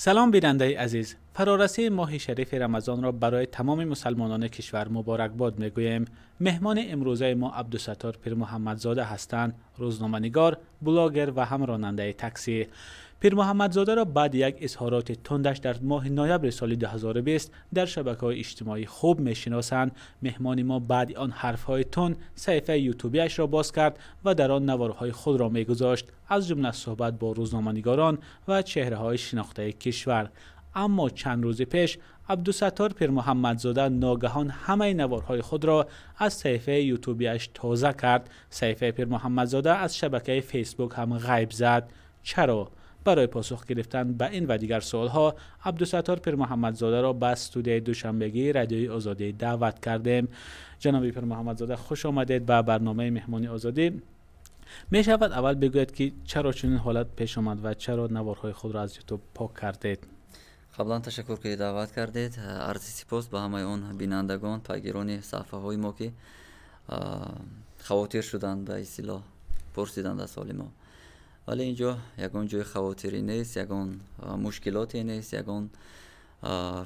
Салом бинандаи азиз. Фарорасии моҳи шарифи Рамазонро барои тамоми мусалмонони кишвар муборакбод мегӯем. Меҳмони имрӯзаи мо Абдусаттор Пирмуҳаммадзода ҳастанд, рӯзноманигор, блогер ва ҳам ронандаи таксӣ. Пирмуҳаммадзодаро баъди як изҳороти тундаш дар моҳи ноябри соли 2020 дар шабакаҳои иҷтимоӣ хуб мешиносанд. Меҳмони мо баъди он ҳарфҳои тунд саҳифаи ютубиашро боз кард ва дар он наворҳои худро мегузошт, аз ҷумла суҳбат бо рӯзноманигорон ва чеҳраҳои шинохтаи кишвар. Аммо чанд рӯзи пеш Абдусаттор Пирмуҳаммадзода ногаҳон ҳамаи наворҳои худро аз саҳифаи ютубиаш тоза кард. Саҳифаи Пирмуҳаммадзода аз шабакаи Фейсбук ҳам ғайб зад. Чаро? Барои посух гирифтан ба ин ва дигар суолҳо Абдусаттор Пирмуҳаммадзодаро ба студияи душанбегии Радиои Озодӣ даъват кардем. Ҷаноби Пирмуҳаммадзода, хуш омадед ба барномаи Меҳмони Озодӣ. Мешавад аввал бигӯяд, ки чаро чунин ҳолат пеш омад ва чаро наворҳои худро аз Ютуб пок кардед? Қаблан ташаккур, ки даъват кардед. Арзи сипос ба ҳамаи он бинандагон, пайгирони саҳифаҳои мо, ки хавотир шуданд, ба истилоҳ пурсиданд аз ҳоли мо. Вале ин ҷо ягон ҷои хавотирӣ нест, ягон мушкилоте нест, ягон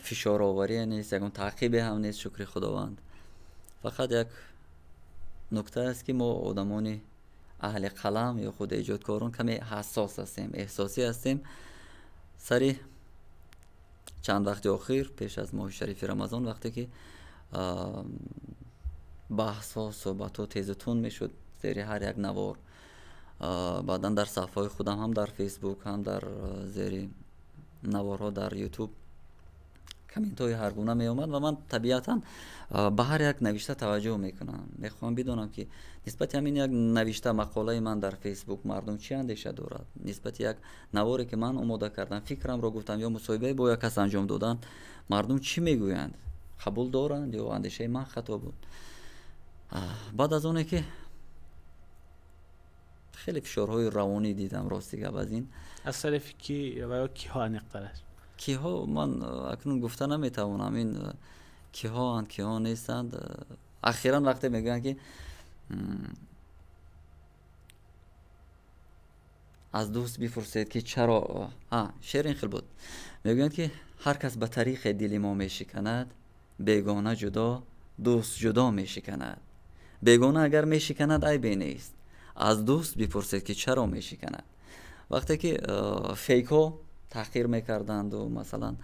фишороварие нест, ягон таъқибе ҳам нест, шукри Худованд. Фақат як нукта аст, ки мо одамони аҳли қалам ё худ эҷодкорон каме ҳассос ҳастем, эҳсосӣ ҳастем. Сари чанд вақти охир, пеш аз моҳи шарифи Рамазон, вақте ки баҳсҳо, суҳбатҳо тезу тунд мешуд зери ҳар як навор, баъдан дар саҳифаҳои худам ҳам дар Фейсбук, ҳам дар зери наворҳо дар Ютуб комментҳои ҳаргуна меомад ва ман табиатан ба ҳар як навишта таваҷҷӯҳ мекунам. Мехоҳам бидонам, ки нисбати ҳамин як навишта, мақолаи ман дар Фейсбук мардум чӣ андеша дорад, нисбати як наворе, ки ман омода кардам, фикрамро гуфтам ё мусоҳибае бо як кас анҷом додам, мардум чӣ мегӯянд, қабул доранд ё андешаи ман хато буд. Баъд аз оне ки хеле фишорҳои равонӣ дидам, рости гап, аз ин аз тарафи ки ва ё киҳо аниқтар аст? Киҳо ман акнун гуфта наметавонам, ин киҳоанд, киҳо нестанд. Ахиран вақте мегӯянд, ки аз дӯст бипурсед, ки чаро, шеър ин хел буд, мегӯянд, ки ҳар кас ба тариқе дили мо мешиканад, бегона ҷудо, дӯст ҷудо мешиканад. Бегона агар мешиканад, айбе нест, аз дӯст бипурсед, ки чаро мешиканад. Вақте ки фейкҳо таҳқир мекарданду, масалан,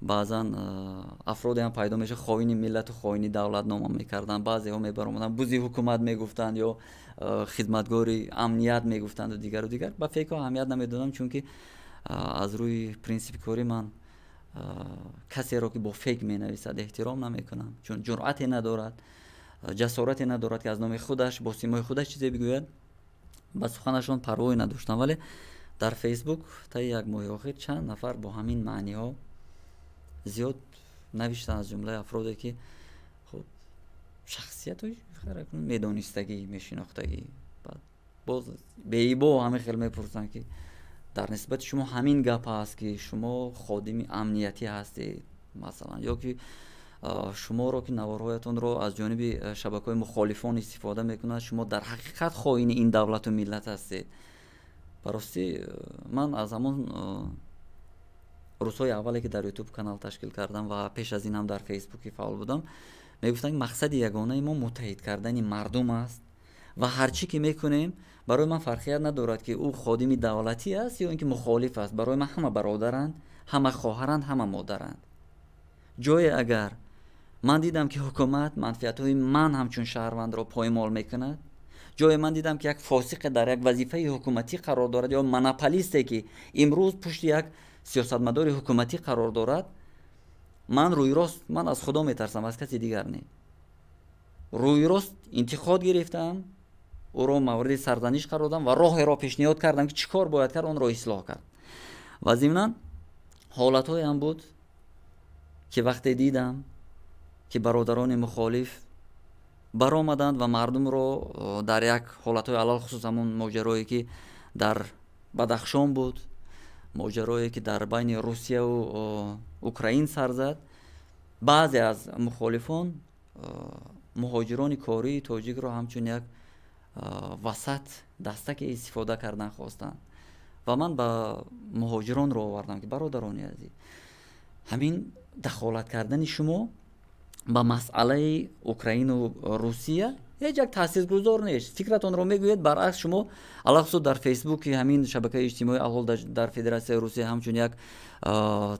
баъзан афроде ҳам пайдо мешавад, хоини миллату хоини давлат нома мекарданд, баъзеҳо мебаромаданд, бузи ҳукумат мегуфтанд ё хизматгори амният мегуфтанду дигару дигар. Ба фейкҳо аҳамият намедодам, чунки аз рӯи принсипи корӣ ман касеро, ки бо фейк менависад, эҳтиром намекунам, чун ҷуръате надорад, ҷасорате надорад, ки аз номи худаш бо симои худаш чизе бигӯяд. Ба суханашон парвое надоштам. Вале дар Фейсбук таи як моҳи охир чанд нафар бо ҳамин маъниҳо зиёд навиштанд, аз ҷумлаи афроде, ки хуб шахсиятҳои медонистагӣ, мешинохтагӣ. Боз беибо ҳамин хел мепурсанд, ки дар нисбати шумо ҳамин гап ҳаст, ки шумо ходими амниятӣ ҳастед, масалан, ё ки шуморо, ки наворҳоятонро аз ҷониби шабакаҳои мухолифон истифода мекунад, шумо дар ҳақиқат хоини ин давлату миллат ҳастед. Ба ростӣ, ман аз ҳамон рӯзҳои аввале, ки дар Ютуб канал ташкил кардам ва пеш аз ин ҳам дар Фейсбуки фаъол будам, мегуфтам, ки мақсади ягонаи мо муттаҳид кардани мардум аст ва ҳар чӣ ки мекунем, барои ман фарқият надорад, ки ӯ ходими давлатӣ аст ё ин ки мухолиф аст. Барои ман ҳама бародаранд, ҳама хоҳаранд, ҳама модаранд. Ҷое агар ман дидам, ки ҳукумат манфиатҳои ман ҳамчун шаҳрвандро поймол мекунад, ҷое ман дидам, ки як фосиқе дар як вазифаи ҳукуматӣ қарор дорад ё монополисте, ки имрӯз пушти як сиёсатмадори ҳукуматӣ қарор дорад, ман рӯйрост, ман аз Худо метарсам, аз каси дигар не, рӯйрост интиқод гирифтам, ӯро мавриди сарзаниш қарор додам ва роҳеро пешниҳод кардам, ки чӣ кор бояд кард, онро ислоҳ кард. Ва зимнан ҳолатҳоеам буд, ки вақте дидам, ки бародарони мухолиф баромаданд ва мардумро дар як ҳолатҳои, алалхусус ҳамон моҷарое, ки дар Бадахшон буд, моҷарое, ки дар байни Русияву Украин сар зад, баъзе аз мухолифон муҳоҷирони кории тоҷикро ҳамчун як васат дастаке истифода кардан хостанд. Ва ман ба муҳоҷирон ро овардам, ки бародарони азиз, ҳамин дахолат кардани шумо ба масъалаи Украину Русия ҳеҷ як таъсиргузор нест. Фикратонро мегӯед, баръакс шумо алахусус дар Фейсбуки ҳамин шабакаи иҷтимоӣ алҳол дар Федератсияи Русия ҳамчун як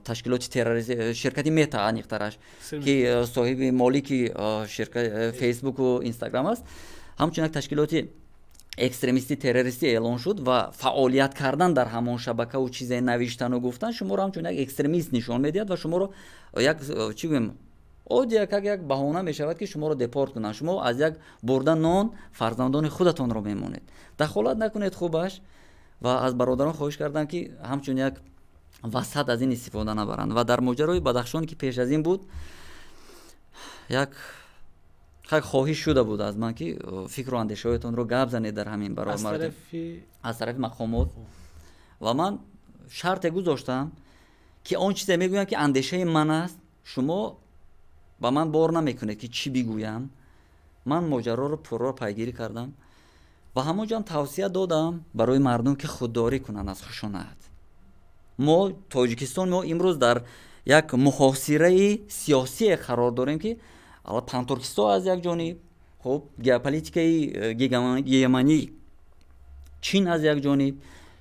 ташкилоти террористӣ, ширкати Мета аниқтараш, ки соҳиби молики Фейсбуку Инстаграм аст, ҳамчун як ташкилоти экстремистӣ террористӣ эълон шуд ва фаъолият кардан дар ҳамон шабакаву чизе навиштану гуфтан шуморо ҳамчун як экстремист нишон медиҳад ва шуморо як чӣ гӯем, оддӣ як баҳона мешавад, ки шуморо депорт кунанд. Шумо аз як бурда нон фарзандони худатонро мемонед. Дахолат накунед хубаш. Ва аз бародарон хоҳиш кардам, ки ҳамчун як васат аз ин истифода набаранд. Ва дар моҷарои Бадахшон, ки пеш аз ин буд, як хоҳиш шуда буд аз ман, ки фикру андешаҳоятонро гап занед дар ҳамин баробар аз тарафи мақомот. Ва ман шарте гузоштам, ки он чизе мегӯям, ки андешаи ман аст, шумо ба ман бор намекунед, ки чӣ бигӯям. Ман моҷароро пурра пайгирӣ кардам ва ҳамон ҷоам тавсия додам барои мардум, ки худдорӣ кунанд аз хушунат. Мо Тоҷикистон, мо имрӯз дар як муҳосираи сиёсие қарор дорем, ки пантуркистҳо аз як ҷониб, хуб, геополитикаи гегемонии Чин аз як ҷониб,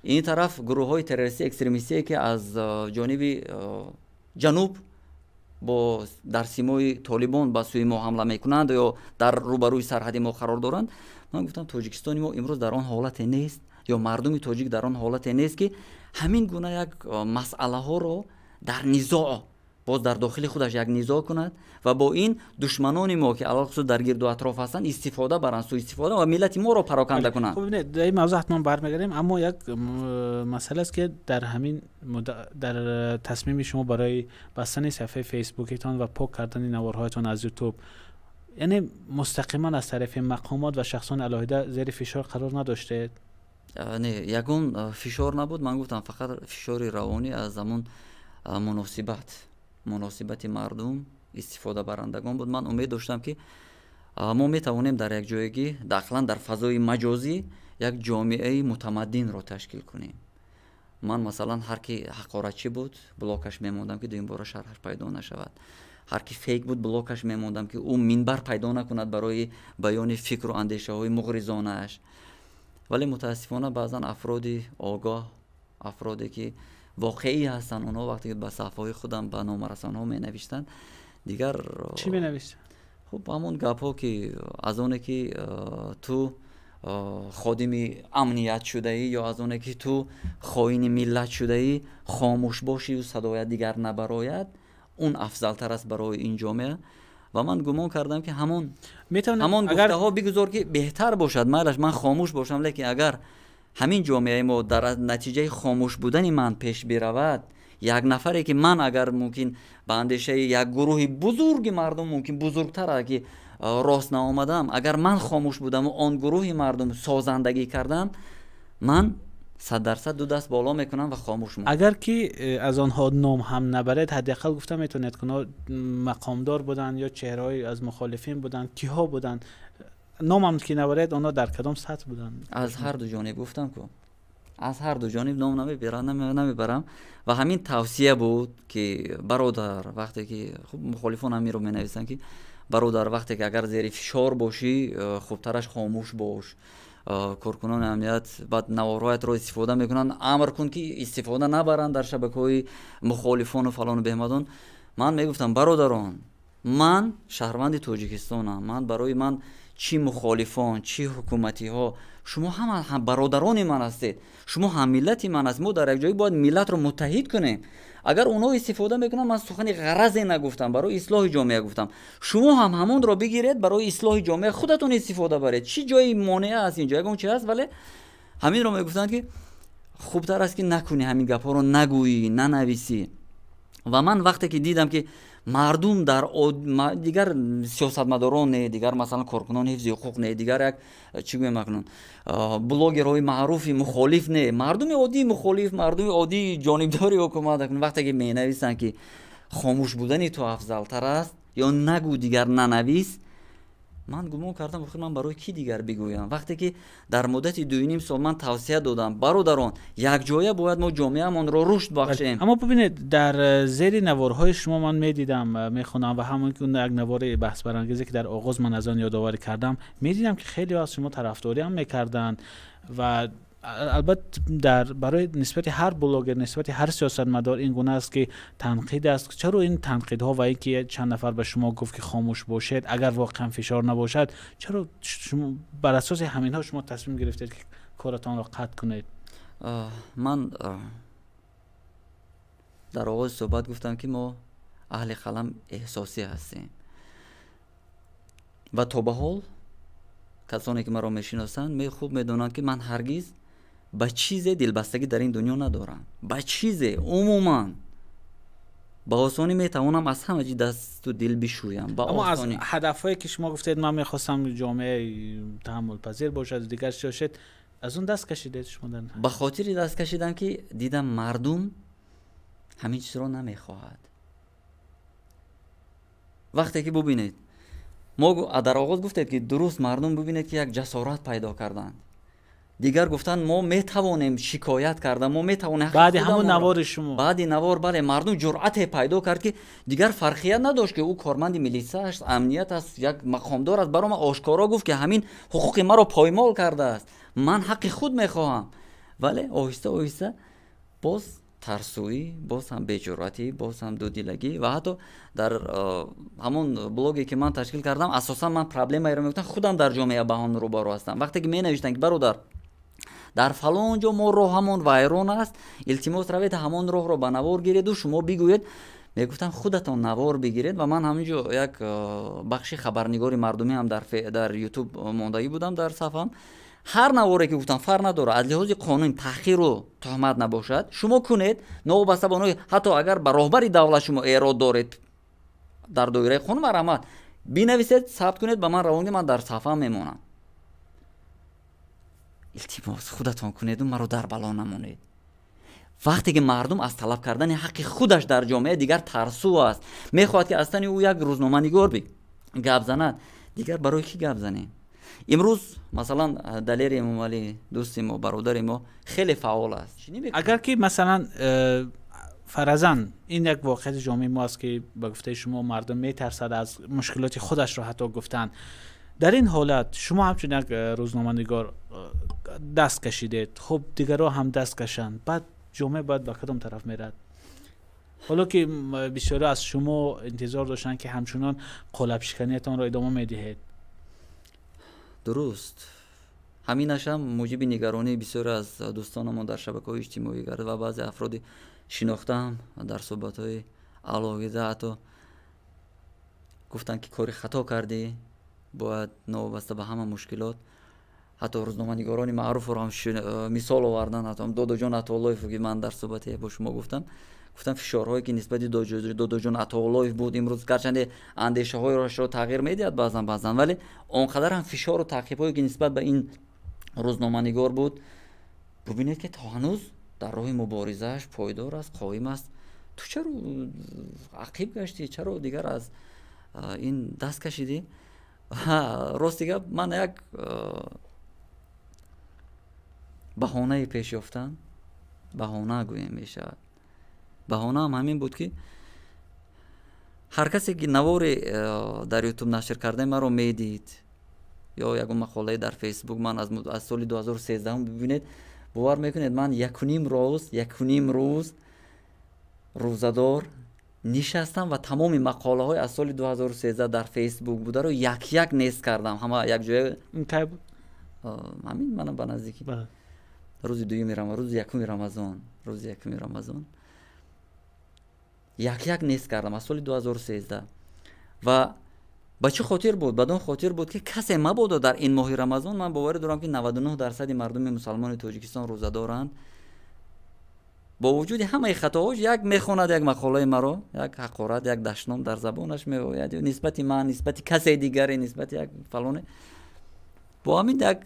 ин тараф гурӯҳҳои террористӣ экстремистие, ки аз ҷониби ҷануб бо дар симои Толибон ба сӯи мо ҳамла мекунанд ё дар рӯбарӯи сарҳади мо қарор доранд. Ман гуфтам, Тоҷикистони мо имрӯз дар он ҳолате нест ё мардуми тоҷик дар он ҳолате нест, ки ҳамин гуна як масъалаҳоро дар низоъ боз дар дохили худаш як низоъ кунад ва бо ин душманони мо, ки алалхусус дар гирду атроф ҳастанд, истифода баранд, суистифода ва миллати моро пароканда кунанд. Хуб, бинед, дар ин мавзӯъ ҳатман бармегардем, аммо як масъала аст, ки дар ҳамин дар тасмими шумо барои бастани саҳифаи Фейсбукитон ва пок кардани наворҳоятон аз Ютуб, яъне мустақиман аз тарафи мақомот ва шахсони алоҳида зери фишор қарор надоштед? Не, ягон фишор набуд. Ман гуфтам, фақат фишори равонӣ аз ҳамон муносибати мардум, истифодабарандагон буд. Ман умед доштам, ки мо метавонем дар якҷоягӣ, ақлан дар фазои маҷозӣ, як ҷомеаи мутамаддинро ташкил кунем. Ман масалан, ҳар ки ҳақоратчӣ буд, блокаш мемондам, ки дуюмбора шарҳаш пайдо нашавад. Ҳар ки фейк буд, блокаш мемондам, ки ӯ минбар пайдо накунад барои баёни фикру андешаҳои муғризонааш. Вале мутаассифона баъзан афроди огоҳ, афроде ки воқеӣ ҳастанд, онҳо вақте ки ба саҳифаҳои худам, ба номарасонҳо менавиштанд, дигар чӣ менавиштанд? Хуб, ҳамон гапҳо, ки аз оне ки ту ходими амният шудаӣ ё аз оне ки ту хоини миллат шудаӣ, хомӯш бошию садоят дигар набарояд, он афзалтар аст барои ин ҷомеа. Ва ман гумон кардам, ки ҳамон гуфтаҳо бигузор, ки беҳтар бошад, майлаш ман хомӯш бошам, лекин агар ҳамин ҷомеаи мо дар натиҷаи хомӯш будани ман пеш биравад, як нафаре ки ман агар мумкин ба андешаи як гурӯҳи бузурги мардум мумкин бузургтар ки рост наомадам, агар ман хомӯш будаму он гурӯҳи мардум созандагӣ кардам, ман 100% ду даст боло мекунам ва хомӯш мемонам. Агар ки аз онҳо ном ҳам набаред, ҳадди ақал гуфта метавонед, ки онҳо мақомдор буданд ё чеҳраҳои аз мухолифин буданд, киҳо буданд? Номам ки набаред, онҳо дар кадом сатҳ буданд? Аз ҳар ду ҷониб гуфтам ку, аз ҳар ду ҷониб ном намебарам. Ва ҳамин тавсия буд, ки бародар, вақте ки хуб, мухолифон ҳаминро менависанд, ки бародар, вақте ки агар зери фишор бошӣ, хубтараш хомӯш бош. Коркунони амният баъд наворҳоятро истифода мекунанд, амр кун, ки истифода набаранд дар шабакаҳои мухолифону фалону беҳмадон. Ман мегуфтам: бародарон, ман шаҳрванди Тоҷикистонам, ман барои ман чӣ мухолифон, чӣ ҳукуматиҳо, шумо ҳама бародарони ман ҳастед, шумо ҳаммиллати ман аст. Мо дар якҷоӣ бояд миллатро муттаҳид кунем. Агар онҳо истифода мекунанд, ман сухани ғаразе нагуфтам, барои ислоҳи ҷомеа гуфтам. Шумо ҳам ҳамонро бигиред, барои ислоҳи ҷомеа худатон истифода баред. Чӣ ҷои монеа аст инҷо? Ягон чи ҳаст? Вале ҳаминро мегуфтанд, ки хубтар аст, ки накунӣ, ҳамин гапҳоро нагӯӣ, нанависӣ. Ва ман вақте ки дидам, ки мардум дар дигар сиёсатмадорон не, дигар масалан коркунони ҳифзи ҳуқуқ не, дигар як чӣ гӯем акнун, блогерҳои маъруфи мухолиф не, мардуми оддии мухолиф, мардуми оддии ҷонибдори ҳукумат акнун вақте ки менависанд, ки хомӯш будани ту афзалтар аст ё нагӯ, дигар нанавис, Ман гумон кардам, охир ман барои кӣ дигар бигӯям? Вақте ки дар муддати 2.5 сол ман тавсия додам, бародарон, якҷоя бояд мо ҷомеамонро рушд бахшем. Аммо бибинед, дар зери наворҳои шумо ман медидам, мехонам ва ҳамон ки як навори баҳсбарангезе ки дар оғоз ман аз он ёдоварӣ кардам, медидам ки хеле аз шумо тарафдорӣ ҳам мекарданд ва албатта дар барои нисбати ҳар блогер, нисбати ҳар сиёсатмадор ин гуна аст ки танқид аст. Чаро ин танқидҳо ва инки чанд нафар ба шумо гуфт ки хомӯш бошед, агар воқеан фишор набошад, чаро шумо бар асоси ҳаминҳо шумо тасмим гирифтед ки коратонро қатъ кунед? Ман дар оғози суҳбат гуфтам ки мо аҳли қалам эҳсосӣ ҳастем ва то ба ҳол касоне ки маро мешиносанд хуб медонанд ки ман ҳаргиз ба чизе дилбастагӣ дар ин дунё надорам, ба чизе умуман. Ба осонӣ метавонам аз ҳама ҷи дасту дил бишӯям. Аммо аз ҳадафҳое ки шумо гуфтед, ман мехостам ҷомеа таҳаммулпазир бошад, дигар чӣ бошед, аз он даст кашидед шумо? Ба хотири даст кашидам ки дидам мардум ҳамин чизро намехоҳад. Вақте ки бубинед, мо дар оғоз гуфтед ки дуруст мардум бубинед ки як ҷасорат пайдо карданд. Дигар гуфтанд мо метавонем шикоят карда, мо метавонем. Баъди ҳамон навори шумо, баъди навор, бале, мардум ҷуръате пайдо кард ки дигар фарқият надошт ки ӯ корманди милиса аст, амният аст, як мақомдор аст. Барои ман ошкоро гуфт ки ҳамин ҳуқуқи маро поймол кардааст, ман ҳаққи худ мехоҳам. Вале оҳиста оҳиста боз тарсӯӣ, боз ҳам беҷуръатӣ, боз ҳам дудилагӣ ва ҳатто дар ҳамон блоге ки ман ташкил кардам, асосан ман проблемаеро мегуфтам, худам дар ҷомеа ба он рӯбарӯ ҳастам. Вақте ки менавиштанд ки бародар, дар фалон ҷо мо роҳамон вайрон аст, илтимос равед ҳамон роҳро ба навор гиреду шумо бигӯед, мегуфтам худатон навор бигиред. Ва ман ҳамин ҷо як бахши хабарнигори мардумӣ ҳам дар ютуб мондагӣ будам дар сафам. Ҳар наворе ки гуфтам фарқ надорад, аз лиҳози қонун таҳқиру туҳмат набошад, шумо кунед, новобаста ба оно, ҳатто агар ба роҳбари давлат шумо эрод доред дар доираи қонун, марҳамат бинависед, сабт кунед, ба ман равон, ман дар сафам мемонам. Илтимос худатон кунеду маро дар бало намонед. Вақте ки мардум аз талаб кардани ҳаққи худаш дар ҷомеа дигар тарсу аст, мехоҳад ки аз тани ӯ як рӯзноманигор гап занад, дигар барои кӣ гап занем? Имрӯз масалан Далери Эмомалӣ, дӯсти мо, бародари мо, хеле фаъол аст. Агар ки масалан фаразан ин як воқеияти ҷомеаи мо аст ки ба гуфтаи шумо мардум метарсад аз мушкилоти худашро ҳатто гуфтан, дар ин ҳолат шумо ҳамчун як рӯзноманигор даст кашидед, хуб дигарҳо ҳам даст кашанд, баъд ҷомеа бояд ба кадом тараф мерад? ҳоло ки бисёре аз шумо интизор доштанд ки ҳамчунон қолабшиканиятонро идома медиҳед. Дуруст, ҳаминаш ҳам муҷиби нигаронии бисёре аз дӯстонамон дар шабакаҳои иҷтимоӣ гард ва баъзе афроди шинохтаам дар суҳбатҳои алоҳида ҳатто гуфтанд ки кори хато кардӣ, бояд новобаста ба ҳама мушкилот, ҳатто рӯзноманигорони маъруфро ҳам мисол овардан, ҳатто Додоҷон Атоуллоев ки ман дар суҳбате бо шумо гуфтам, гуфтам фишорҳое ки нисбати Додоҷон Атоуллоев буд имрӯз, гарчанде андешаҳояшро тағйир медиҳад баъзан баъзан, вале он қадар ҳам фишору таъқибҳое ки нисбат ба ин рӯзноманигор буд, бубинед ки то ҳанӯз дар роҳи муборизааш пойдор аст, қоим аст. Ту чаро ақиб гаштӣ? Чаро дигар аз ин даст кашидӣ? Рости гап, ман як баҳонае пеш ёфтам, баҳона гӯем мешавад. Баҳонаам ҳамин буд ки ҳар касе ки наворе дар ютуб нашр кардаи маро медид ё ягон мақолае дар фейсбук, ман аз соли 2013 бибинед, бовар мекунед, ман якуним рӯз рӯзадор нишастам ва тамоми мақолаҳои аз соли 2013 дар фейсбук бударо як-як нест кардам, ҳама якҷоя. Ҳамин мана ба наздикӣ рӯзи дуюми рӯзи якуми Рамазон, рӯзи якуми Рамазон як-як нест кардам аз соли 2013. Ва ба чӣ хотир буд? Ба он хотир буд ки касе мабодо дар ин моҳи Рамазон, ман боварӣ дорам ки 99% мардуми мусалмони Тоҷикистон рӯза доранд, бо вуҷуди ҳамаи хатоҳош як мехонад як мақолаи маро, як ҳақорат, як дашном дар забонаш меояд нисбати ман, нисбати касе дигаре, нисбати як фалоне, бо ҳамин як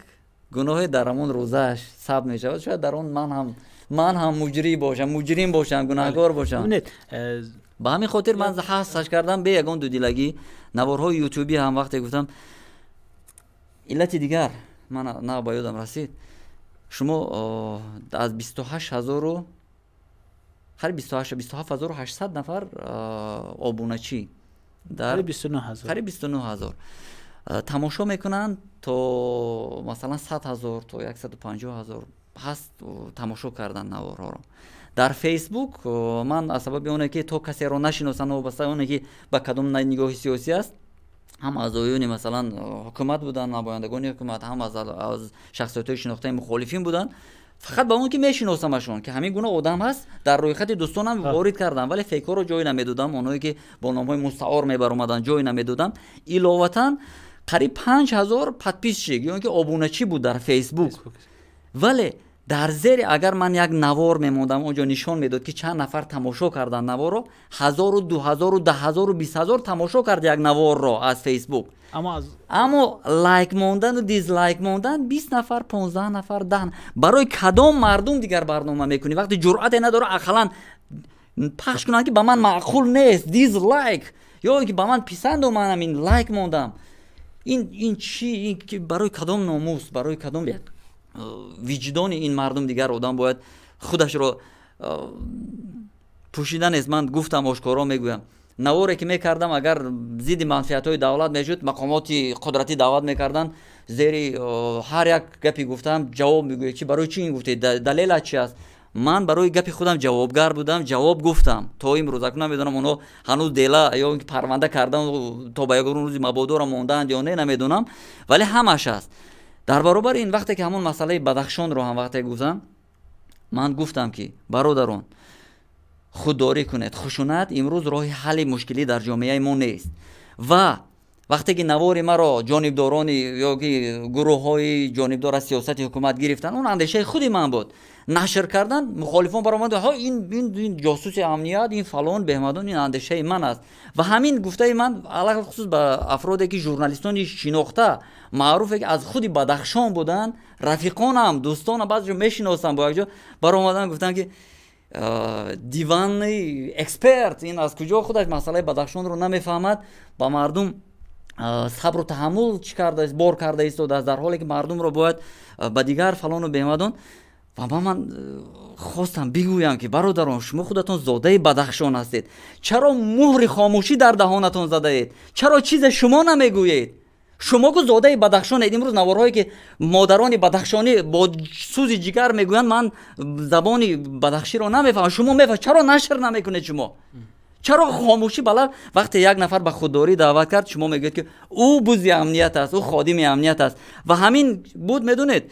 гуноҳе дар ҳамон рӯзааш сабт мешавад. Шояд дар он ман ҳам муҷрим бошам, муҷрим бошам, гунаҳгор бошам. Ба ҳамин хотир ман ҳасаш кардам бе ягон дудилагӣ. Наворҳои ютубӣ ҳам вақте гуфтам Иллати дигар ман на ба ёдам расид, шумо аз 28 000, қариб 28, 27 800 нафар обуначӣ дар 29 000. Қариб 29 000 тамошо мекунанд, то масалан 100 000 то 150 000 ҳаст тамошо кардан наворҳоро дар Фейсбук. Ман аз сабаби оне ки то касеро нашиносам, новобаста оне ки ба кадом нигоҳи сиёсӣ аст, ҳам аъзоёни масалан ҳукумат буданд, намояндагони ҳукумат, ҳам аз шахсиятҳои шинохтаи мухолифин буданд, фақат ба он ки мешиносамашон, ки ҳамин гуна одам ҳаст, дар рӯйхати дӯстонам ворид кардам, вале фейкҳоро ҷой намедодам, онҳое ки бо номҳои мустаор мебаромаданд, ҷой намедодам. Иловатан, қариб 5000 подписчик ё ин ки обуначӣ буд дар Фейсбук, вале дар зери агар ман як навор мемондам, он ҷо нишон медод, ки чанд нафар тамошо карданд наворро: ҳазору, 2000, 10 000, 20 000 тамошо кард як наворро аз Фейсбук, аммо лайк мондану дизлайк мондан 20 нафар, 15 нафар, 10. Барои кадом мардум дигар барнома мекунӣ, вақте ҷуръате надора ақаллан пахш кунанд, ки ба ман маъқул нест, дизлайк, ё ки ба ман писанду ман ҳамин лайк мондам? Ин чӣ? Барои кадом номус, барои кадом виҷдони ин мардум дигар одам бояд худашро пӯшида нест? Ман гуфтам, ошкоро мегӯям, наворе ки мекардам, агар зидди манфиатҳои давлат мешуд, мақомоти қудратӣ даъват мекарданд, зери ҳар як гапи гуфтам ҷавоб мегӯяд, чи барои чӣ ин гуфтед, далелат чи аст? Ман барои гапи худам ҷавобгар будам, ҷавоб гуфтам. То имрӯз акун намедонам, онҳо ҳанӯз дела ё парванда кардан то ба ягон рӯзи мабодоро мондаанд ё не, намедонам, вале ҳамаш аст. Дар баробари ин, вақте ки ҳамон масъалаи Бадахшонро ҳам вақте гуфтам, ман гуфтам, ки бародарон, худдорӣ кунед, хушунат имрӯз роҳи ҳалли мушкилӣ дар ҷомеаи мо нест. Ва вақте ки навори маро ҷонибдорони ё ки гурӯҳҳои ҷонибдор аз сиёсати ҳукумат гирифтанд, он андешаи худи ман буд, нашр кардан, мухолифон баромад: ҳо, ин ҷосуси амният, ин фалон беҳмадон. Ин андешаи ман аст ва ҳамин гуфтаи ман алалхусус ба афроде ки журналистони шинохта маъруфе, ки аз худи Бадахшон буданд, рафиқонам, дӯстонам, баъзеҷо мешиносам, бо якҷо баромадан гуфтанд, ки диванный эксперт ин аз куҷо худаш масъалаи Бадахшонро намефаҳмад, ба мардум сабру таҳаммул чӣ кардааст, бор карда истодааст, дар ҳоле ки мардумро бояд ба дигар фалону беҳмадон. Ва ман хостам бигӯям, ки бародарон, шумо худатон зодаи Бадахшон ҳастед, чаро муҳри хомӯшӣ дар даҳонатон задаед? Чаро чизе шумо намегӯед? Шумо ку зодаи Бадахшонед. Имрӯз наворҳое ки модарони бадахшонӣ бо сӯзи ҷигар мегӯянд, ман забони бадахширо намефаҳмам, шумо мефаҳмед, чаро нашр намекунед шумо? Чаро хомӯшӣ бала? Вақте як нафар ба худдорӣ даъват кард, шумо мегӯед, ки ӯ бузи амният аст, ӯ ходими амният аст. Ва ҳамин буд, медонед,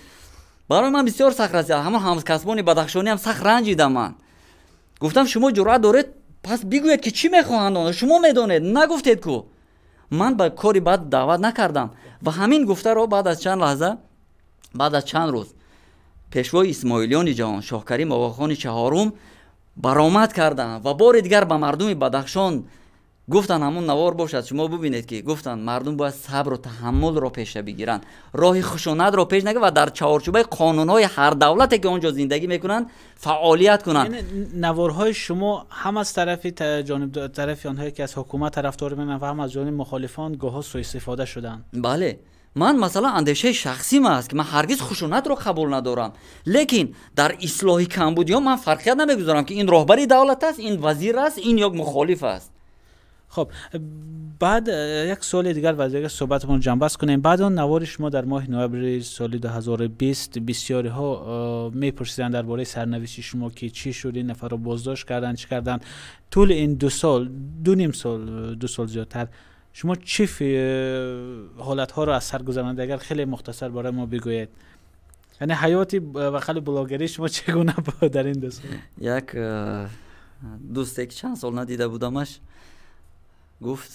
барои ман бисёр сахт расид. Ҳамон ҳамкасбони бадахшониам сахт ранҷидам. Ман гуфтам, шумо ҷуръат доред, пас бигӯед, ки чӣ мехоҳанд онҳо, шумо медонед, нагуфтед ку, ман ба кори бад даъват накардам. Ва ҳамин гуфтаро баъд аз чанд лаҳза, баъд аз чанд рӯз пешвои исмоилиёни ҷаҳон, Шоҳкарим Оғохони чаҳорум баромад карданд ва бори дигар ба мардуми Бадахшон гуфтанд, ҳамон навор бошад, шумо бубинед, ки гуфтанд, мардум бояд сабру таҳаммулро пеша бигиранд, роҳи хушунатро пеш нагиранд ва дар чаҳорчӯбаи қонунҳои ҳар давлате, ки он ҷо зиндагӣ мекунанд, фаъолият кунанд. Наворҳои шумо ҳам аз тарафи ҷониб, тарафи онҳое ки аз ҳукумат тарафдорӣ мекунанд, ва ҳам аз ҷониби мухолифон гоҳҳо суистифода шуданд. Бале, ман масалан андешаи шахсим аст, ки ман ҳаргиз хушунатро қабул надорам, лекин дар ислоҳи камбудиҳо ман фарқият намегузорам, ки ин роҳбари давлат аст, ин вазир аст, ин ё мухолиф аст. Хоб, баъд як суоли дигар ва дигар суҳбатамон ҷамъбаст кунем. Баъд он навори шумо дар моҳи ноябри соли 2020 бисёриҳо мепурсиданд дар бораи сарнавишти шумо, ки чӣ шуд, ин нафарро боздошт карданд, чӣ карданд. Тӯли ин 2 сол, 2.5 сол, 2 сол зиёдтар, шумо чӣ ҳолатҳоро аз сар гузаронед? Агар хеле мухтасар барои мо бигӯед, яъне ҳаёти ва қали блогерии шумо чӣ гуна буд дар ин 2 сол? Як дӯсте, ки чанд сол надида будамаш, гуфт: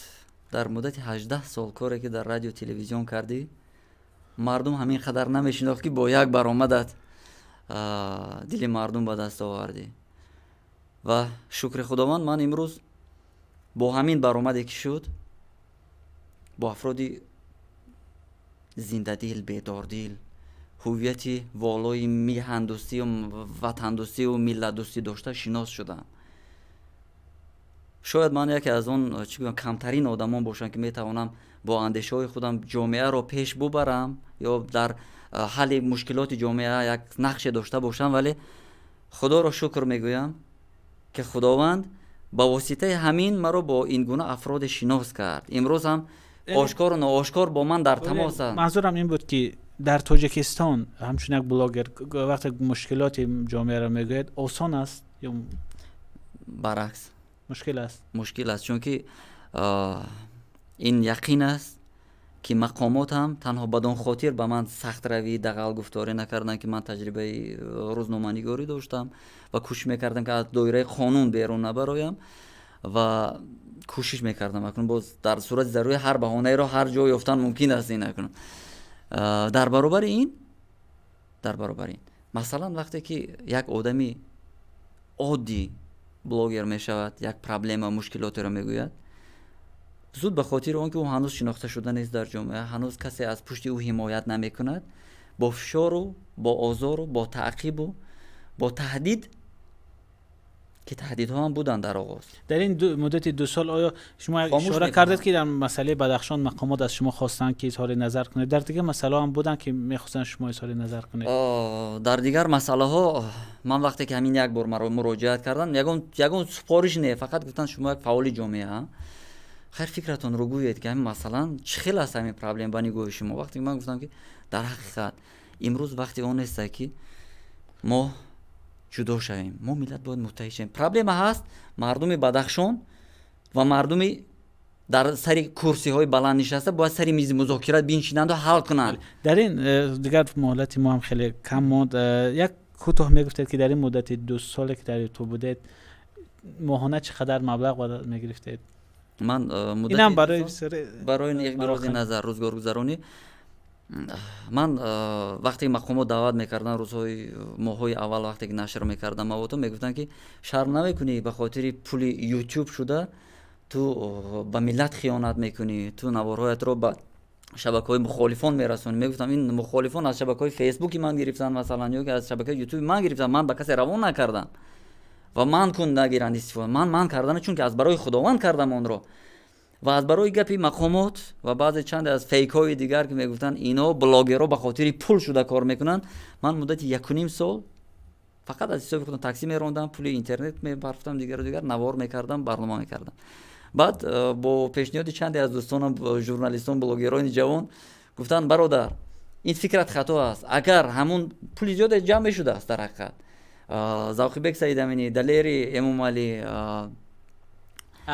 дар муддати 18 сол коре ки дар радио телевизион кардӣ, мардум ҳамин қадар намешинохт, ки бо як баромадат дили мардум ба даст овардӣ. Ва шукри Худованд, ман имрӯз бо ҳамин баромаде, ки шуд, бо афроди зиндадил, бедордил, ҳуввияти волои миҳандӯстию ватандӯстию миллатдӯстӣ дошта шинос шудам. Шояд ман яке аз он чӣ гӯям камтарин одамон бошам, ки метавонам бо андешаҳои худам ҷомеаро пеш бубарам ё дар ҳалли мушкилоти ҷомеа як нақше дошта бошам, вале худоро шукр мегӯям, ки худованд ба воситаи ҳамин маро бо ин гуна афроде шинос кард. Имрӯз ҳам ошкору ноошкор бо ман дар тамосанд. Манзурам ин буд, ки дар Тоҷикистон ҳамчун як блогер вақте мушкилоти ҷомеаро мегӯяд, осон аст ё баръакс? Мушкил аст. Мушкил аст, чунки ин яқин аст, ки мақомот ҳам танҳо бадон хотир ба ман сахтравӣ, дағалгуфторӣ накарданд, ки ман таҷрибаи рӯзноманигорӣ доштам ва кӯшиш мекардам, ки аз доираи қонун берун набароям ва кӯшиш мекардам. Акнун боз дар сурати зарурӣ ҳар баҳонаеро ҳар ҷо ёфтан мумкин аст, ин акнун. Дар баробари ин масалан, вақте ки як одами оддӣ блогер мешавад, як проблема, мушкилотеро мегӯяд, зуд ба хотири он ки ӯ ҳанӯз шинохта шуда нест дар ҷомеа, ҳанӯз касе аз пушти ӯ ҳимоят намекунад, бо фишору, бо озору, бо таъқибу, бо таҳдид, ки таҳдидҳо ҳам буданд дар оғоз. Дар ин муддати 2 сол оё шумо ишора кардед, ки дар масъалаи Бадахшон мақомот аз шумо хостанд, ки изҳори назар кунед, дар дигар масъалаҳо ҳам буданд, ки мехостанд шумо изҳори назар кунед? Дар дигар масъалаҳо ман вақте ки ҳамин як бор маро муроҷиат карданд, ягон супориш не, фақат гуфтанд шумо як фаъоли ҷомеа, хайр фикратонро гӯед, ки ҳамин масалан чӣ хел аст ҳамин проблем ба нигоҳи шумо. Вақте ман гуфтам, ки дар ҳақиқат имрӯз вақти он нест, ки мо ҷудо шавем, мо миллат бояд муттаҳид шавем. Проблема ҳаст, мардуми Бадахшон ва мардуми дар сари курсиҳои баланд нишаста бояд сари мизи музокира биншинанду ҳал кунанд. Дар ин дигар муҳлати мо ҳам хеле кам монд. Як кӯтоҳ мегуфтед, ки дар ин муддати 2 соле ки дар ютуб будед, моҳона чӣ қадар маблағ мегирифтед? Ман инам барои барои назар рӯзгоргузаронӣ ман вақте мақомот даъват мекарданд, рӯзҳои моҳҳои аввал вақте ки нашр мекардам маводҳо, мегуфтанд, ки шарм намекунӣ, ба хотири пули ютуб шуда ту ба миллат хиёнат мекунӣ, ту наворҳоятро ба шабакаҳои мухолифон мерасонӣ. Мегуфтам, ин мухолифон аз шабакаҳои фейсбуки ман гирифтанд масалан, ё ки аз шабакаи ютуби ман гирифтанд, ман ба касе равон накардам ва ман кун нагиранд истифода. Ман кардам, чунки аз барои худованд кардам онро ва аз барои гапи мақомот ва баъзе чанде аз фейкҳои дигар, ки мегуфтанд ино блогерҳо ба хотири пул шуда кор мекунанд. Ман муддати 1.5 сол фақат аз ҳисоби худам такси мерондам, пули интернет мепарфтам, дигару дигар, навор мекардам, барнома мекардам. Баъд бо пешниҳоди чанде аз дӯстонам, журналистон, блогерони ҷавон гуфтанд, бародар, ин фикрат хато аст, агар ҳамун пули зиёде ҷамъ мешудааст дар ҳақиқат, Завқибек Саидаминӣ, Далери Эмомалӣ,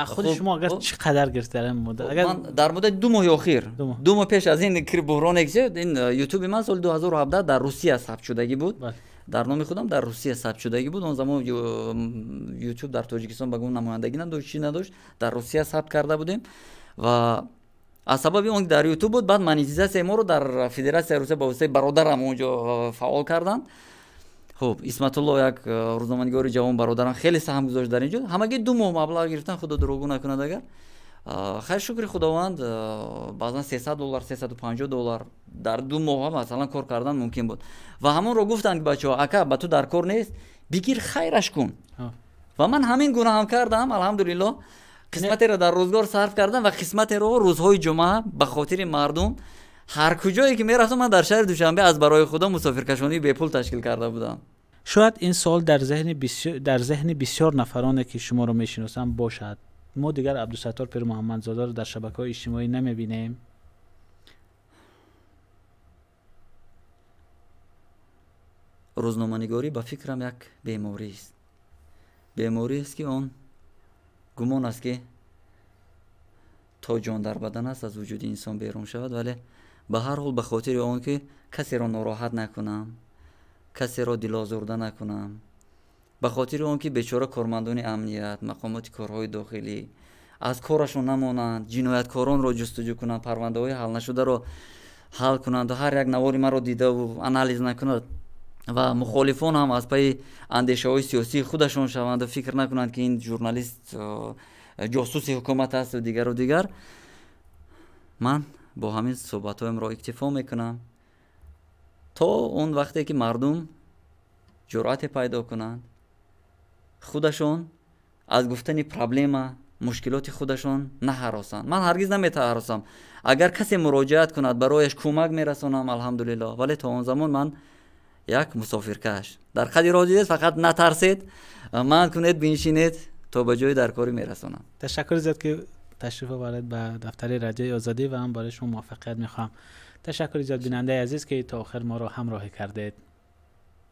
худи шумо агар чӣ қадар гирифт дар ин муддат? Агар дар муддати 2 моҳи охир, 2 моҳ пеш аз ин буҳроне ки шуд, ин ютуби ман соли 2017 дар Русия сабт шудагӣ буд, дар номи худам дар Русия сабт шудагӣ буд. Он замон ютуб дар Тоҷикистон ба гуна намояндагӣ надошт, чӣ надошт, дар Русия сабт карда будем ва аз сабаби он ки дар ютуб буд, баъд монетизатсияи моро дар Федератсияи Русия ба воситаи бародарам онҷо фаъол карданд. Хуб, Исматулло як рӯзноманигори ҷавон бародарам хеле саҳм гузошт дар ин ҷо. Ҳамагӣ 2 моҳ маблағ гирифтан, худо дурӯғгӯ накунад агар. Хайр, шукри худованд, баъзан $300, $350 дар 2 моҳ масалан кор кардан мумкин буд. Ва ҳамонро гуфтанд, ки бачаҳо, ака, ба ту дар кор нест, бигир хайраш кун. Ва ман ҳамин гуна ҳам кардам, алҳамдулиллоҳ. Қисматеро дар рӯзгор сарф кардам ва қисматеро рӯзҳои ҷумъа ба хотири мардум ҳар куҷое ки мерафтам, ман дар шаҳри Душанбе аз барои худо мусофиркашонии бепул ташкил карда будам. Шояд ин суол дар зеҳни бисёр нафароне ки шуморо мешиносанд бошад. Мо дигар Абдусаттор Пирмуҳаммадзодаро дар шабакаҳои иҷтимоӣ намебинем. Рӯзноманигорӣ ба фикрам як беморист. Беморист, ки он гумон аст, ки то ҷон дар бадан аст аз вуҷуди инсон берун шавад, вале ба ҳар ҳол ба хотири он ки касеро нороҳат накунам, касеро дилозурда накунам, ба хотири он ки бечора кормандони амният, мақомоти корҳои дохилӣ аз корашон намонанд, ҷинояткоронро ҷустуҷӯ кунанд, парвандаҳои ҳалнашударо ҳал кунанд ва ҳар як навори маро дидаву анализ накунад ва мухолифон ҳам аз пайи андешаҳои сиёсии худашон шаванд ва фикр накунанд, ки ин журналист ҷосуси ҳукумат аст ва дигару дигар. Ман бо ҳамин суҳбатҳоямро иктифо мекунам то он вақте ки мардум ҷуръате пайдо кунанд, худашон аз гуфтани проблема, Мушкилоти худашон наҳаросанд. Ман ҳаргиз наметаҳаросам. Агар касе муроҷиат кунад, барояш кӯмак мерасонам, алҳамдулиллоҳ. Вале то он замон ман як мусофиркаш дар қади роҳ дидед, фақат натарсед, ман кунед, биншинед, то ба ҷои даркорӣ мерасонам. Ташаккур зиёд, ки ташриф овардед ба дафтари Радиои Озодӣ, ва ҳам барои шумо муваффақият мехоҳам. Ташаккури зиёд, бинандаи азиз, ки то охир моро ҳамроҳӣ кардед.